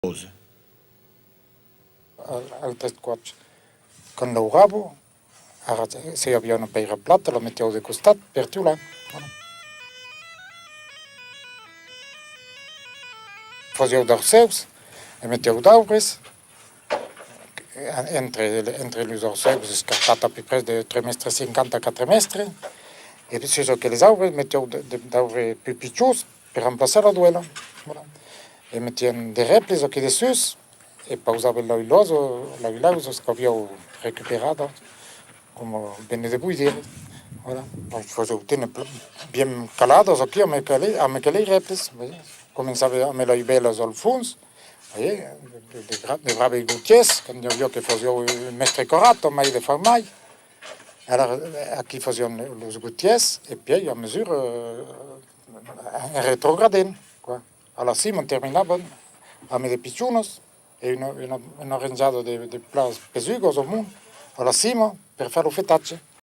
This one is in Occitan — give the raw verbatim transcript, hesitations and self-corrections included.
Al, al tres quarts, quand laurava, ara, se i aviá una pèira plata, la metiáu de costat per tiular. Voilà. Fasiáu d'arcèus e metiáu d'aubres. Entre, entre los arcèus, escartat a peu près de tres mètres cinquanta a quatre mètres, e sus aqueles aubres metiáu de, de, d'aubres pus pichons per remplaçar la duèla. Voilà. E metián de rèples aquí dessús, e pausavan las lòsas, las lòsas qu'aviáu recuperadas, coma vene de vos dire. Voilà. Donc, fasiáu téner pl-, bien caladas aquí amb aqueles, amb aqueles rèples, veiètz? Començava amb las velas al fons, veiètz? De, de, de gra-, de braves gotièrs, quand i aviá que fasiáu un mèstre quadrat, o mai de far mai. Alara, aquí fasián los gotièrs, e pièi, a mesura, eh, en retrogradent, quoi. A la cima, terminavan amb de pichonas e una, una, una ranjada de, de plas pesugas amont a la cima per far lo fetatge.